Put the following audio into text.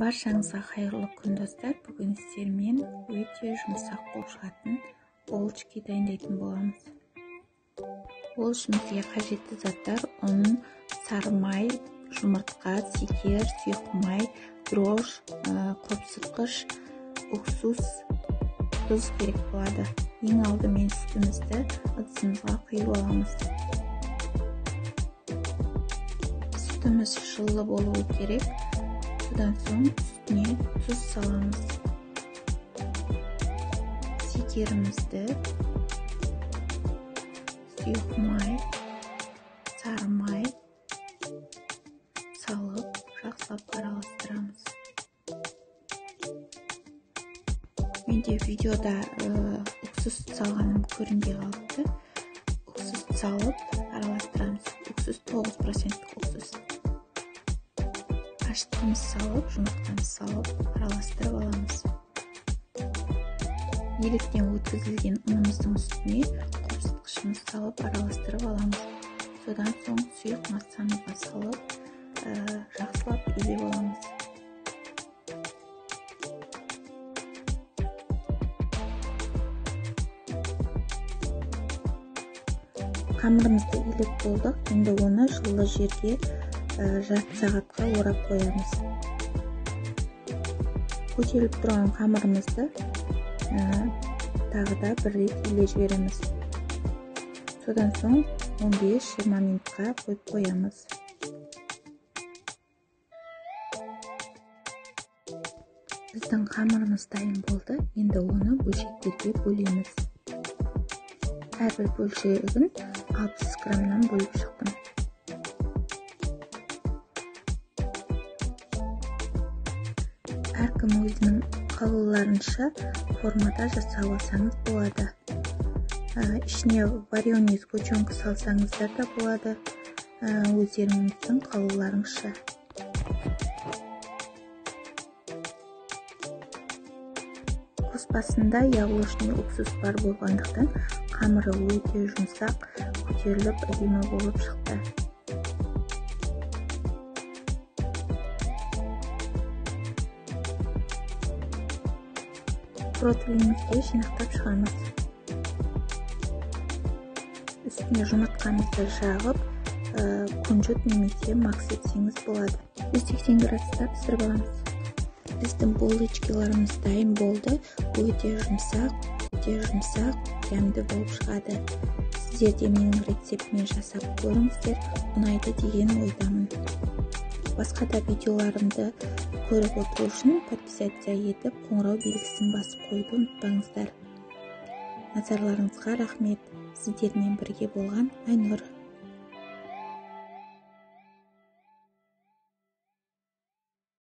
Баршаңызға қайырлы күн, достар. Бүгін сіздермен өте жұмсақ болып шығатын булочки дайындайтын боламыз. Ол үшін бізге қажетті заттар: ұн, сары май, жұмыртқа, шекер, сұйық май, дрожж, қопсытқыш, уксус, тұз керек болады. Ең алдымен сүтімізді ыдысымызға құйып аламыз. Сүтіміз жылы болуы керек. Содан соң үстіне тұз саламыз. Шекерімізді, сұйық май, сары май салып жақсылап араластырамыз. Менде видеода уксус салғаным көрінбей қалыпты. Уксус салып араластырамыз. Уксус 9% уксус. Ашытқымыз салып, жұмыртқаны салып араластырып аламыз. Електен өткізілген ұнымыздың үстіне қопсытқышымызды салып араластырып аламыз. Содан соң сұйық массамызға салып, жақсылап илеп аламыз. Қамырымызды илеп болдық. Енді оны жылы жерге жарты сағатқа орап қоямыз. Көтеріліп тұрған қамырымызды тағы да бір рет илеп жібереміз. Содан соң 15-20 минутқа қойып қоямыз. Біздің қамырымыз дайын болды. Енді оны бөлшектерге бөлеміз. Әрбір бөлшегін 60 граммнан бөліп шықтым. Әркім өзінің қалауларынша формада жасап алсаңыз болады. Ішіне вареный сгущенка салсаңыздар да болады, өздеріңіздің қалауларыңызша. Қоспасында яблочный уксус бар болғандықтан қамыры өте жұмсақ, көтеріліп әдемі болып шықты. Противенімізге жинақтап шығамыз. Үстіне жұмыртқамызды жағып, күнжіт немесе мак сепсеңіз болады. 180 градуста пісіріп аламыз. Біздің булочкаларымыз дайын болды. Өте жұмсақ, өте жұмсақ, дәмді болып шығады. Сіздер де менің рецептіммен жасап көріңіздер, ұнайды деген ойдамын. Басқа да видеоларымды көріп отыру үшін подписаться етіп, қоңырау белгісін басып қоюды ұмытпаңыздар. Назарларыңызға рахмет. Сіздермен бірге болған Айнұр.